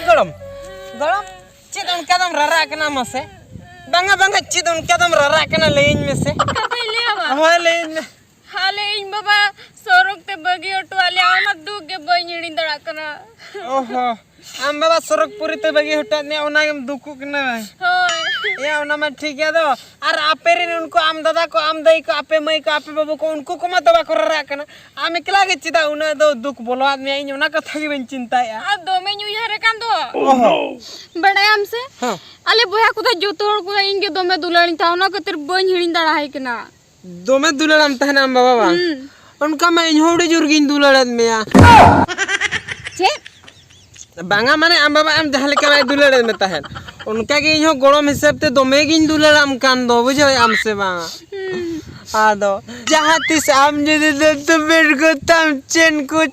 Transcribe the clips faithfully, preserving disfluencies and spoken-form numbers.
ᱜᱚᱲᱚᱢ, ᱜᱚᱲᱚᱢ, ᱪᱮᱫ ᱚᱱᱠᱟ ᱫᱚᱢ ᱨᱟᱨᱟᱜ ᱠᱟᱱᱟ ᱢᱟᱥᱮ? ᱵᱟᱝᱟ, ᱵᱟᱝᱟ, ᱪᱮᱫ ᱚᱱᱠᱟ ᱫᱚᱢ ᱨᱟᱨᱟᱜ ᱠᱟᱱᱟ, ᱞᱟᱹᱭᱟᱹᱧ ᱢᱮᱥᱮ᱾ ᱠᱟᱛᱷᱟᱧ ᱞᱟᱹᱭᱟ ᱵᱟ? ᱦᱳᱭ, ᱞᱟᱹᱭᱟᱹᱧ ᱢᱮ᱾ ᱟᱞᱮ ᱤᱧ ᱵᱟᱵᱟ ᱥᱚᱨᱚᱠ ᱛᱮ ᱵᱟᱹᱜᱤ ᱦᱚᱴᱚ ᱟᱫ ᱞᱮᱭᱟ, ᱚᱱᱟ ᱫᱩᱠ ᱜᱮ ᱵᱟᱹᱧ ᱦᱤᱲᱤᱧ ᱫᱟᱲᱮᱭᱟᱜ ᱠᱟᱱᱟ᱾ ᱚᱦᱚ, ᱟᱢ ᱵᱟᱵᱟ ᱥᱚᱨᱚᱠ ᱯᱩᱨᱤ ᱛᱮ ᱵᱟᱹᱜᱤ ᱦᱚᱴᱚ ᱟᱫ ᱢᱮᱭᱟ, ᱚᱱᱟ ᱜᱮᱢ ᱫᱩᱠᱩᱜ ᱠᱟᱱᱟ ᱵᱟᱝ? ᱦᱳᱭ᱾ ᱮᱭᱟ, ᱚᱱᱟ ᱢᱟ ᱴᱷᱤᱠ ᱜᱮᱭᱟ ᱫᱚ, ᱟᱨ ᱟᱯᱮ ᱨᱮᱱ ᱩᱱᱠᱩ ᱟᱢ ᱫᱟᱫᱟ ᱠᱚ, ᱟᱢ ᱫᱟᱹᱭ ᱠᱚ, ᱟᱯᱮ ᱢᱟᱹᱭ ᱠᱚ, ᱟᱯᱮ ᱵᱟᱹᱵᱩ ᱠᱚ, ᱩᱱᱠᱩ ᱠᱚᱢᱟ ᱛᱚ ᱵᱟᱠᱚ ᱨᱟᱨᱟᱜ ᱠᱟᱱᱟ᱾ ᱟᱢ ᱮᱠᱞᱟ ᱜᱮ ᱪᱮᱫᱟᱜ ᱩᱱᱟᱹᱜ ᱫᱚ ᱫᱩᱠ ᱵᱚᱞᱚᱣᱟᱫ ᱢᱮᱭᱟ? ᱤᱧ ᱚᱱᱟ ᱠᱟᱛᱷᱟ ᱜᱮ ᱵᱟᱹᱧ ᱪᱤᱱᱛᱟᱹᱭᱮᱫᱼᱟ᱾ ᱟᱨ ᱫᱚᱢᱮᱧ ᱩᱭᱦᱟᱹᱨᱮ ᱠᱟᱱ ᱫᱚ᱾ ᱚᱦᱚ᱾ ᱵᱟᱲᱟᱭᱟᱢ ᱥᱮ? ᱦᱮᱸ᱾ ᱟᱞᱮ ᱵᱚᱭᱦᱟ ᱠᱚᱫᱚ ᱡᱚᱛᱚ ᱦᱚᱲ ᱠᱚᱫᱚ ᱤᱧ ᱜᱮ ᱫᱚᱢᱮ ᱫᱩᱞᱟᱹᱲᱤᱧ ᱛᱟᱦᱮᱸ, ᱚᱱᱟ ᱠᱷᱟᱹᱛᱤᱨ ᱵᱟᱹᱧ ᱦᱤᱲᱤᱧ ᱫᱟᱲᱮᱭᱟᱭ ᱠᱟᱱᱟ᱾ ᱫᱚᱢᱮ ᱫᱩᱞᱟᱹᱲᱟᱢ ᱛᱟᱦᱮᱱᱟ ᱟᱢ ᱵᱟᱵᱟ ᱵᱟᱝ? ᱦᱩᱸ᱾ ᱚᱱᱠᱟ ᱢᱟ ᱤᱧ ᱦᱚᱸ ᱟᱹᱰᱤ ᱡᱳᱨ ᱜᱤᱧ ᱫᱩᱞᱟᱹᱲᱟᱫ ᱢᱮᱭᱟ᱾ ᱪᱮᱫ? ᱵᱟᱝᱟ, ᱢᱟᱱᱮ ᱟᱢ ᱵᱟᱵᱟ ᱟᱢ ᱡᱟᱦᱟᱸ ᱞᱮᱠᱟ ᱵᱟᱭ ᱫᱩᱞᱟᱹᱲᱮᱫ ᱢᱮ ᱛᱟᱦᱮᱸᱫ, ᱚᱱᱠᱟ ᱜᱮ ᱤᱧ ᱦᱚᱸ ᱜᱚᱲᱚᱢ ᱦᱤᱥᱟᱹᱵ ᱛᱮ ᱫᱚᱢᱮ ᱜᱤᱧ ᱫᱩᱞᱟᱹᱲᱟᱢ ᱠᱟᱱ ᱫᱚ, ᱵᱩᱡᱷᱟᱹᱣᱮᱫ ᱟᱢ ᱥᱮ ᱵᱟᱝ? ᱦᱩᱸ᱾ ᱟᱫᱚ ᱡᱟᱦᱟᱸ ᱛᱤᱥ ᱟᱢ ᱡᱩᱫᱤ ᱫᱚᱛᱚ ᱯᱮᱱᱴ ᱠᱚ ᱛᱟᱢ ᱪᱮᱱ ᱠᱚ,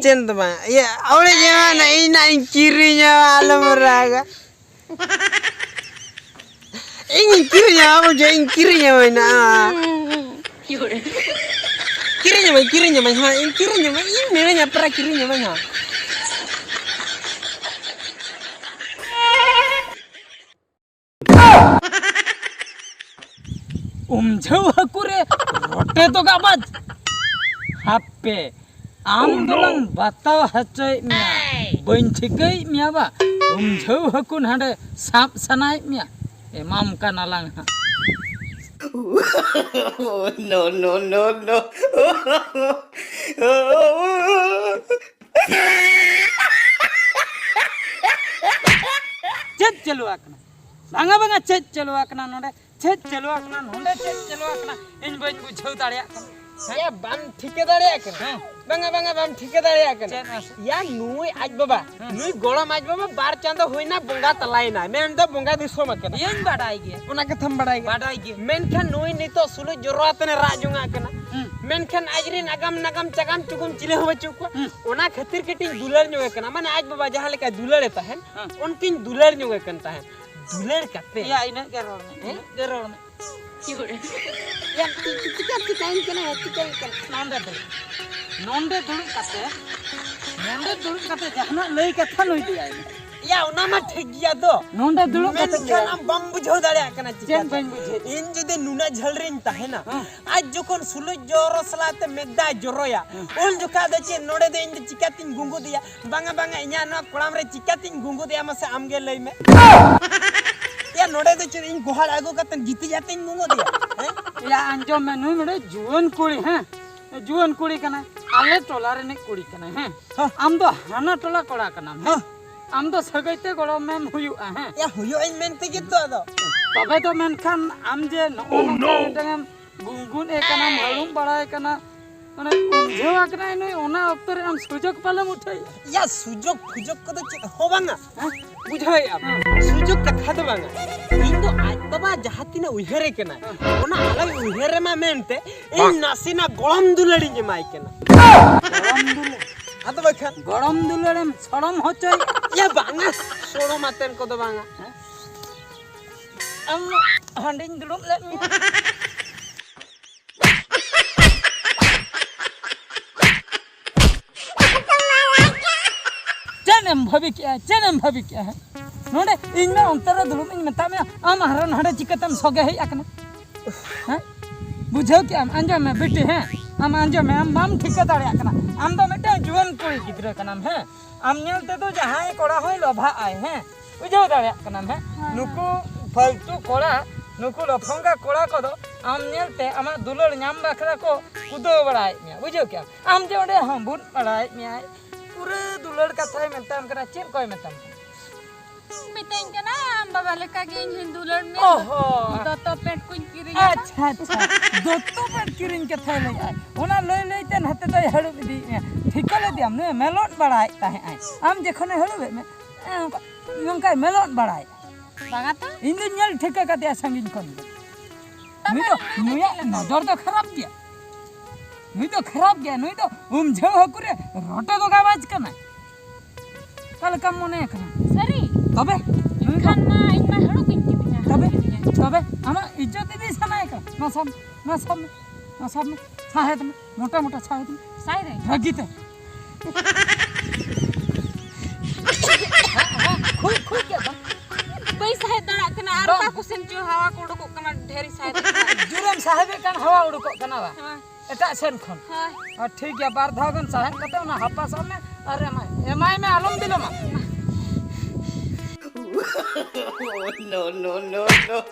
ᱪᱮᱱ ᱫᱚ ᱵᱟᱝ, ᱤᱭᱟᱹ, ᱚᱲᱮᱡ ᱮᱢᱟᱱᱟ, ᱤᱧ ᱱᱟᱜ ᱤᱧ ᱠᱤᱨᱤᱧᱟ, ᱟᱞᱚᱢ ᱨᱟᱜᱟ᱾ ᱤᱧᱤᱧ ᱠᱤᱨᱤᱧᱟ, ᱵᱩᱡᱷᱟᱹᱣ, ᱤᱧ ᱠᱤᱨᱤᱧᱟ ᱢᱮᱱᱟᱜᱼᱟ᱾ ᱠᱤᱨᱤᱧᱟᱢᱟᱹᱧ, ᱠᱤᱨᱤᱧᱟᱢᱟᱹᱧ, ᱦᱮᱸ, ᱤᱧ ᱠᱤᱨᱤᱧᱟᱢᱟᱹᱧ, ᱤᱧ ᱢᱤᱱᱟᱹᱧᱟ, ᱯᱨᱟᱭ ᱠᱤᱨᱤᱧᱟᱢᱟᱹᱧ, ᱦᱮᱸ᱾ ᱩᱢᱡᱷᱟᱹᱣ ᱦᱟᱹᱠᱩ ᱨᱮ ᱨᱚᱴᱮ ᱫᱚ ᱜᱟᱵᱟᱡ᱾ ᱦᱟᱯᱮ, ᱟᱢ ᱫᱚᱞᱟᱝ ᱵᱟᱛᱟᱣ ᱦᱚᱪᱚᱭᱮᱫ ᱢᱮᱭᱟ᱾ ᱵᱟᱹᱧ ᱴᱷᱤᱠᱟᱹᱭᱮᱫ ᱢᱮᱭᱟ ᱵᱟ? ᱩᱢᱡᱷᱟᱹᱣ ᱦᱟᱹᱠᱩ ᱱᱟᱰᱮ ᱥᱟᱵ ᱥᱟᱱᱟᱭᱮᱫ ᱢᱮᱭᱟ? ᱮᱢᱟᱢ ᱠᱟᱱᱟᱞᱟᱝ ᱦᱟᱸᱜ᱾ No, no, no, no. ᱪᱮᱫ ᱪᱟᱹᱞᱩ ᱟᱠᱟᱱᱟ? ᱵᱟᱝᱟ, ᱵᱟᱝᱟ, ᱪᱮᱫ ᱪᱟᱹᱞᱩ ᱟᱠᱟᱱᱟ ᱱᱚᱰᱮ? ᱪᱮᱫ ᱪᱟᱹᱞᱩ ᱟᱠᱟᱱᱟ ᱱᱚᱰᱮ? ᱪᱮᱫ ᱪᱟᱹᱞᱩ ᱟᱠᱟᱱᱟ? ᱤᱧ ᱵᱟᱹᱧ ᱵᱩᱡᱷᱟᱹᱣ ᱫᱟᱲᱮᱭᱟᱜ ᱠᱟᱱᱟ᱾ ᱦᱮᱸ? ᱭᱟ, ᱵᱟᱢ ᱴᱷᱤᱠᱟᱹ ᱫᱟᱲᱮᱭᱟᱜ ᱠᱟᱱᱟ? ᱦᱮᱸ᱾ ᱵᱟᱝᱟ, ᱵᱟᱝᱟ, ᱵᱟᱢ ᱴᱷᱤᱠᱟᱹ ᱫᱟᱲᱮᱭᱟᱜ ᱠᱟᱱᱟ᱾ ᱪᱮᱫ ᱢᱟᱥᱮ? ᱭᱟ, ᱱᱩᱭ ᱟᱡ ᱵᱟᱵᱟ, ᱦᱮᱸ᱾ ᱱᱩᱭ ᱜᱚᱲᱚᱢ ᱟᱡ ᱵᱟᱵᱟ ᱵᱟᱨ ᱪᱟᱸᱫᱚ ᱦᱩᱭᱱᱟ, ᱵᱚᱸᱜᱟ ᱛᱟᱞᱟᱭᱮᱱᱟᱭ, ᱢᱮᱱᱫᱚ ᱵᱚᱸᱜᱟ ᱫᱤᱥᱚᱢ ᱟᱠᱟᱱᱟ᱾ ᱤᱧ ᱵᱟᱰᱟᱭ ᱜᱮᱭᱟ᱾ ᱚᱱᱟ ᱠᱟᱛᱷᱟᱢ ᱵᱟᱰᱟᱭ ᱜᱮᱭᱟ? ᱵᱟᱰᱟᱭ ᱜᱮ᱾ ᱢᱮᱱᱠᱷᱟᱱ ᱱᱩᱭ ᱱᱤᱛᱚᱜ ᱥᱩᱞᱩᱡ ᱡᱚᱨᱚ ᱟᱛᱮᱱᱮ ᱨᱟᱜ ᱡᱚᱝᱟᱜ ᱠᱟᱱᱟ᱾ ᱦᱩᱸ᱾ ᱢᱮᱱᱠᱷᱟᱱ ᱟᱡᱨᱮᱱ ᱟᱜᱟᱢ ᱱᱟᱜᱟᱢ ᱪᱟᱜᱟᱢ ᱪᱩᱜᱩᱢ ᱪᱤᱞᱤ ᱦᱚᱸ ᱵᱟᱹᱪᱩᱜ ᱠᱚᱣᱟ᱾ ᱦᱩᱸ᱾ ᱚᱱᱟ ᱠᱷᱟᱹᱛᱤᱨ ᱠᱟᱹᱴᱤᱡ ᱤᱧ ᱫᱩᱞᱟᱹᱲ ᱧᱚᱜ ᱮ ᱠᱟᱱᱟ, ᱢᱟᱱᱮ ᱟᱡ ᱵᱟᱵᱟ ᱡᱟᱦᱟᱸ ᱞᱮᱠᱟᱭ ᱫᱩᱞᱟᱹᱲᱮ ᱛᱟᱦᱮᱸᱱ, ᱦᱮᱸ᱾ ᱚᱱᱠᱟᱧ ᱫᱩᱞᱟᱹᱲ ᱧᱚᱜ ᱮ ᱠᱟᱱ ᱛᱟᱦᱮᱸᱫ᱾ ᱫᱩᱞᱟᱹᱲ ᱠᱟᱛᱮ᱾ ᱭᱟ, ᱤᱱᱟᱹᱜ ᱜᱮ ᱨᱚᱲ ᱢᱮ, ᱦᱮᱸ? ᱤᱱᱟᱹᱜ ᱜᱮ ᱨᱚᱲ ᱢᱮ᱾ ᱭᱟ, ᱪᱤᱠᱟᱹ, ᱪᱤᱠᱟᱹᱧ ᱠᱟᱱᱟ, ᱪᱤᱠᱟᱹᱧ ᱠᱟᱱᱟ᱾ ᱱᱚᱸᱰᱮ ᱫᱩᱲᱩᱵ, ᱱᱚᱸᱰᱮ ᱫᱩᱲᱩᱵ ᱠᱟᱛᱮ, ᱱᱚᱸᱰᱮ ᱫᱩᱲᱩᱵ ᱠᱟᱛᱮ ᱡᱟᱦᱟᱱᱟᱜ ᱞᱟᱹᱭ ᱠᱟᱛᱷᱟ ᱱᱩᱭ ᱞᱟᱹᱭᱟᱭ ᱢᱮ᱾ ᱭᱟ, ᱚᱱᱟ ᱢᱟ ᱴᱷᱤᱠ ᱜᱮᱭᱟ ᱫᱚ᱾ ᱱᱚᱰᱮ ᱫᱩᱲᱩᱵ ᱠᱟᱛᱮ ᱢᱮᱱᱠᱷᱟᱱ ᱟᱢ ᱵᱟᱢ ᱵᱩᱡᱷᱟᱹᱣ ᱫᱟᱲᱮᱭᱟᱜ ᱠᱟᱱᱟ ᱪᱮᱫ ᱪᱤᱠᱟᱹᱛᱮ? ᱵᱟᱹᱧ ᱵᱩᱡᱷᱟᱹᱣ? ᱤᱧ ᱡᱩᱫᱤ ᱱᱩᱱᱟᱹᱜ ᱡᱷᱟᱹᱞ ᱨᱤᱧ ᱛᱟᱦᱮᱱᱟ, ᱦᱮᱸ᱾ ᱟᱡ ᱡᱚᱠᱷᱚᱱ ᱥᱩᱞᱩᱡ ᱡᱚᱨᱚ ᱥᱟᱞᱟᱜ ᱛᱮ ᱢᱮᱫ ᱫᱟᱜ ᱡᱚᱨᱚᱭᱟ, ᱦᱮᱸ᱾ ᱩᱱ ᱡᱚᱠᱷᱟ ᱫᱚ ᱪᱮᱫ ᱱᱚᱰᱮ ᱫᱚ ᱤᱧ ᱫᱚ ᱪᱤᱠᱟᱹᱛᱤᱧ ᱜᱩᱸᱜᱩᱫ ᱮᱭᱟ? ᱵᱟᱝᱟ, ᱵᱟᱝᱟ, ᱤᱧᱟᱹᱜ ᱱᱚᱣᱟ ᱠᱚᱲᱟᱢ ᱨᱮ ᱪᱤᱠᱟᱹᱛᱤᱧ ᱜᱩᱸᱜᱩᱫ ᱮᱭᱟ? ᱢᱟᱥᱮ ᱟᱢ ᱜᱮ ᱞᱟᱹᱭ ᱢᱮ᱾ ᱭᱟ, ᱱᱚᱰᱮ ᱫᱚ ᱪᱮᱫ ᱤᱧ ᱜᱚᱦᱟᱲ ᱟᱹᱜᱩ ᱠᱟᱛᱮ ᱜᱤᱛᱤᱡ ᱟᱛᱮᱧ ᱜᱩᱸᱜᱩᱫ ᱮᱭᱟ? ᱦᱮᱸ? ᱭᱟ, ᱟᱸᱡᱚᱢ ᱢᱮ, ᱱᱩᱭ ᱱᱚᱰᱮ ᱡᱩᱣᱟᱹᱱ ᱠᱩᱲᱤ, ᱦᱮᱸ? ᱡᱩᱣᱟᱹᱱ ᱠᱩᱲᱤ ᱠᱟᱱᱟᱭ, ᱟᱞᱮ ᱴᱚᱞᱟ ᱨᱤᱱᱤᱡ ᱠᱩᱲᱤ ᱠᱟᱱᱟᱭ, ᱦᱮᱸ? ᱦᱮᱸ᱾ ᱟᱢ ᱫᱚ ᱦᱟᱱᱟ ᱴᱚᱞᱟ ᱠᱚᱲᱟ ᱠᱟᱱᱟᱢ, ᱦᱮᱸ? ᱦᱮᱸ᱾ ᱟᱢ ᱫᱚ ᱥᱟᱹᱜᱟᱹᱭ ᱛᱮ ᱜᱚᱲᱚᱢᱮᱢ ᱦᱩᱭᱩᱜᱼᱟ, ᱦᱮᱸ? ᱭᱟ, ᱦᱩᱭᱩᱜ ᱤᱧ ᱢᱮᱱ ᱛᱮᱜᱮ ᱛᱚ ᱟᱫᱚ᱾ ᱛᱚᱵᱮ ᱫᱚ ᱢᱮᱱᱠᱷᱟᱱ ᱟᱢ ᱡᱮ ᱱᱚᱜᱼᱚ ᱱᱚᱝᱠᱟ ᱢᱤᱫᱴᱟᱝ ᱮᱢ ᱜᱩᱱᱜᱩᱱ ᱮ ᱠᱟᱱᱟᱢ, ᱦᱟᱹᱲᱩᱢ ᱵᱟᱲᱟᱭ ᱠᱟᱱᱟ, ᱢᱟᱱᱮ ᱩᱞᱡᱷᱟᱹᱣ ᱟᱠᱟᱱᱟᱭ ᱱᱩᱭ, ᱚᱱᱟ ᱚᱠᱛᱚ ᱨᱮ ᱟᱢ ᱥᱩᱡᱳᱜᱽ ᱯᱟᱞᱮᱢ ᱩᱴᱷᱟᱹᱣᱮᱫᱼᱟ᱾ ᱭᱟ, ᱥᱩᱡᱳᱜᱽ ᱯᱷᱩᱡᱳᱜᱽ ᱠᱚᱫᱚ ᱪᱮᱫ ᱦᱚᱸ ᱵᱟᱝᱟ᱾ ᱦᱮᱸ? ᱵᱩᱡᱷᱟᱹᱣᱮᱫᱼᱟ ᱯᱮ? ᱦᱮᱸ᱾ ᱥᱩᱡᱳᱜᱽ ᱠᱟᱛᱷᱟ ᱫᱚ ᱵᱟᱝᱟ᱾ ᱤᱧ ᱫᱚ ᱟᱡ ᱵᱟᱵᱟ ᱡᱟᱦᱟᱸ ᱛᱤᱱᱟᱹᱜ ᱩᱭᱦᱟᱹᱨᱮ ᱠᱟᱱᱟᱭ, ᱦᱮᱸ᱾ ᱚᱱᱟ ᱟᱞᱚᱭ ᱩᱭᱦᱟᱹᱨᱮ ᱢᱟ ᱢᱮᱱᱛᱮ ᱤᱧ ᱱᱟᱥᱮᱱᱟᱜ ᱜᱚᱲᱚᱢ ᱫᱩᱞᱟᱹᱲᱤᱧ ᱮᱢᱟᱭ ᱠᱟᱱᱟ᱾ ᱜᱚᱲᱚᱢ ᱫᱩᱞᱟᱹᱲ? ᱟᱫᱚ ᱵᱟᱠᱷᱟᱱ? ᱜᱚᱲᱚᱢ ᱫᱩᱞᱟᱹᱲᱮᱢ ᱥᱚᱲᱚᱢ ᱦᱚᱪᱚᱭ᱾ ᱭᱟ, ᱵᱟᱝᱟ, ᱥᱚᱲᱚᱢ ᱟᱛᱮᱱ ᱠᱚᱫᱚ ᱵᱟᱝᱟ᱾ ᱦᱮᱸ? ᱟᱢ ᱦᱟᱸᱰᱮᱧ ᱫᱩᱲᱩᱵ ᱞᱮᱫ ᱢᱮᱭᱟ᱾ ᱪᱮᱫ ᱮᱢ ᱵᱷᱟᱹᱵᱤ ᱠᱮᱜᱼᱟ? ᱪᱮᱫ ᱮᱢ ᱵᱷᱟᱹᱵᱤ ᱠᱮᱜᱼᱟ? ᱦᱮᱸ? ᱱᱚᱰᱮ ᱤᱧ ᱢᱟ ᱚᱱᱛᱮ ᱨᱮ ᱫᱩᱲᱩᱵ ᱤᱧ ᱢᱮᱛᱟᱜ ᱢᱮᱭᱟ, ᱟᱢ ᱦᱟᱨᱟ ᱱᱟᱰᱮ ᱪᱤᱠᱟᱹᱛᱮᱢ ᱥᱚᱜᱮ ᱦᱮᱡ ᱟᱠᱟᱱᱟ? ᱦᱮᱸ? ᱵᱩᱡᱷᱟᱹᱣ ᱠᱮᱜᱼᱟᱢ? ᱟᱸᱡᱚᱢ ᱢᱮ ᱵᱤᱴᱤ, ᱦᱮᱸ? ᱟᱢ ᱟᱸᱡᱚᱢ ᱢᱮ, ᱟᱢ ᱵᱟᱢ ᱴᱷᱤᱠᱟᱹ ᱫᱟᱲᱮᱭᱟᱜ ᱠᱟᱱᱟ᱾ ᱟᱢ ᱫᱚ ᱢᱤᱫᱴᱟᱝ ᱡᱩᱣᱟᱹᱱ ᱠᱩᱲᱤ ᱜᱤᱫᱽᱨᱟᱹ ᱠᱟᱱᱟᱢ, ᱦᱮᱸ? ᱟᱢ ᱧᱮᱞ ᱛᱮᱫᱚ ᱡᱟᱦᱟᱸᱭ ᱠᱚᱲᱟ ᱦᱚᱸᱭ ᱞᱚᱵᱷᱟᱜ ᱟᱭ, ᱦᱮᱸ? ᱵᱩᱡᱷᱟᱹᱣ ᱫᱟᱲᱮᱭᱟᱜ ᱠᱟᱱᱟᱢ, ᱦᱮᱸ? ᱦᱮᱸ, ᱱᱩᱠᱩ ᱯᱷᱟᱞᱛᱩ ᱠᱚᱲᱟ, ᱱᱩᱠᱩ ᱞᱚᱯᱷᱚᱝᱜᱟ ᱠᱚᱲᱟ ᱠᱚᱫᱚ ᱟᱢ ᱧᱮᱞᱛᱮ ᱟᱢᱟᱜ ᱫᱩᱞᱟᱹᱲ ᱧᱟᱢ ᱵᱟᱠᱷᱨᱟ ᱠᱚ ᱠᱩᱫᱟᱹᱣ ᱵᱟᱲᱟᱭᱮᱫ ᱢᱮᱭᱟ, ᱵᱩᱡᱷᱟᱹᱣ ᱠᱮᱜᱼᱟᱢ? ᱟᱢ ᱡᱮ ᱚᱸᱰᱮ ᱦᱟᱸᱵᱩᱫ ᱵᱟᱲᱟᱭᱮᱫ ᱢᱮᱭᱟᱭ, ᱯᱩᱨᱟᱹ ᱫᱩᱞᱟᱹᱲ ᱠᱟᱛᱷᱟᱭ ᱢᱮᱛᱟᱢ ᱠᱟᱱᱟ, ᱪᱮᱫ ᱠᱚᱭ ᱢᱮᱛᱟᱢ ᱠᱟᱱᱟ? ᱢᱤᱛᱟᱹᱧ ᱠᱟᱱᱟ, "ᱟᱢ ᱵᱟᱵᱟ ᱞᱮᱠᱟ ᱜᱮ ᱤᱧ ᱦᱚᱸᱧ ᱫᱩᱞᱟᱹᱲ ᱢᱮᱭᱟ᱾ ᱚᱦᱚ᱾ ᱫᱚᱛᱚ ᱯᱮᱱᱴ ᱠᱚᱧ ᱠᱤᱨᱤᱧ ᱟᱢᱟ᱾" ᱟᱪᱪᱷᱟ, ᱟᱪᱪᱷᱟ᱾ ᱫᱚᱛᱚ ᱯᱮᱱᱴ ᱠᱤᱨᱤᱧ ᱠᱟᱛᱷᱟᱭ ᱞᱟᱹᱭᱮᱫᱼᱟ᱾ ᱚᱱᱟ ᱞᱟᱹᱭ ᱞᱟᱹᱭ ᱛᱮ ᱱᱟᱛᱮ ᱫᱚᱭ ᱦᱟᱹᱲᱩᱵ ᱤᱫᱤᱭᱮᱫ ᱢᱮᱭᱟ᱾ ᱴᱷᱤᱠᱟᱹ ᱞᱮᱫᱮᱭᱟᱢ, ᱱᱩᱭ ᱢᱮᱞᱚᱱ ᱵᱟᱲᱟᱭᱮᱫ ᱛᱟᱦᱮᱸᱫ ᱟᱭ᱾ ᱟᱢ ᱡᱚᱠᱷᱚᱱᱮ ᱦᱟᱹᱲᱩᱵᱮᱫ ᱢᱮ, ᱮ, ᱚᱱᱠᱟ, ᱱᱚᱝᱠᱟᱭ ᱢᱮᱞᱚᱱ ᱵᱟᱲᱟᱭᱮᱫᱼᱟ᱾ ᱵᱟᱝᱟ ᱛᱚ᱾ ᱤᱧ ᱫᱩᱧ ᱧᱮᱞ ᱴᱷᱤᱠᱟᱹ ᱠᱟᱫᱮᱭᱟ ᱥᱟᱺᱜᱤᱧ ᱠᱷᱚᱱ ᱜᱮ᱾ ᱱᱩᱭ ᱫᱚ, ᱱᱩᱭᱟᱜ ᱱᱚᱡᱚᱨ ᱫᱚ ᱠᱷᱟᱨᱟᱯ ᱜᱮᱭᱟ᱾ ᱱᱩᱭ ᱫᱚ ᱠᱷᱟᱨᱟᱯ ᱜᱮᱭᱟ, ᱱᱩᱭ ᱫᱚ ᱩᱢᱡᱷᱟᱹᱣ ᱦᱟᱹᱠᱩ ᱨᱮ ᱨᱚᱴᱮ ᱫᱚ ᱜᱟᱵᱟᱡ ᱠᱟᱱᱟᱭ᱾ ᱚᱠᱟ ᱞᱮᱠᱟᱢ ᱢᱚᱱᱮ ᱠᱟᱱᱟ? ᱥᱟᱹᱨᱤ? ᱛᱚᱵᱮ? ᱱᱩᱭ ᱫᱚ ᱮᱱᱠᱷᱟᱱ ᱢᱟ ᱤᱧ ᱢᱟ ᱦᱟᱹᱲᱩᱵ ᱤᱧ ᱠᱤᱫᱤᱧᱟ᱾ ᱛᱚᱵᱮ? ᱦᱟᱹᱲᱩᱵ ᱠᱤᱫᱤᱧᱟ᱾ ᱛᱚᱵᱮ? ᱟᱢᱟᱜ ᱤᱡᱽᱡᱚᱛ ᱤᱫᱤ ᱥᱟᱱᱟᱭᱮ ᱠᱟᱱᱟ? ᱱᱚᱣᱟ ᱥᱟᱵ ᱢᱮ, ᱱᱚᱣᱟ ᱥᱟᱵ ᱢᱮ, ᱱᱚᱣᱟ ᱥᱟᱵ ᱢᱮ, ᱥᱟᱦᱮᱫ ᱢᱮ, ᱢᱚᱴᱟ ᱢᱚᱴᱟ ᱥᱟᱦᱮᱫ ᱢᱮ᱾ ᱥᱟᱭ ᱨᱮ? ᱨᱟᱹᱜᱤ ᱛᱮ᱾ ᱚᱠᱟ ᱠᱚ ᱥᱮᱱ ᱪᱚ ᱦᱟᱣᱟ ᱠᱚ ᱩᱰᱩᱠᱚᱜ ᱠᱟᱱᱟ, ᱰᱷᱮᱨ ᱤᱧ ᱥᱟᱦᱮᱫ ᱞᱮᱠᱷᱟᱱ᱾ ᱡᱳᱨᱮᱢ ᱥᱟᱦᱮᱵᱮᱫ ᱠᱟᱱ, ᱦᱟᱣᱟ ᱩᱰᱩᱠᱚᱜ ᱠᱟᱱᱟ ᱵᱟ? ᱦᱳᱭ᱾ ᱮᱴᱟᱜ ᱥᱮᱱ ᱠᱷᱚᱱ᱾ ᱦᱳᱭ᱾ ᱟᱨ ᱴᱷᱤᱠ ᱜᱮᱭᱟ, ᱵᱟᱨ ᱫᱷᱟᱣ ᱜᱟᱱ ᱥᱟᱦᱮᱫ ᱠᱟᱛᱮ ᱚᱱᱟ ᱦᱟᱯᱟᱥᱚᱜ ᱢᱮ ᱟᱨ ᱮᱢᱟᱭ, ᱮᱢᱟᱭ ᱢᱮ, ᱟᱞᱚᱢ ᱵᱤᱞᱚᱢᱟ᱾ No, no, no, no.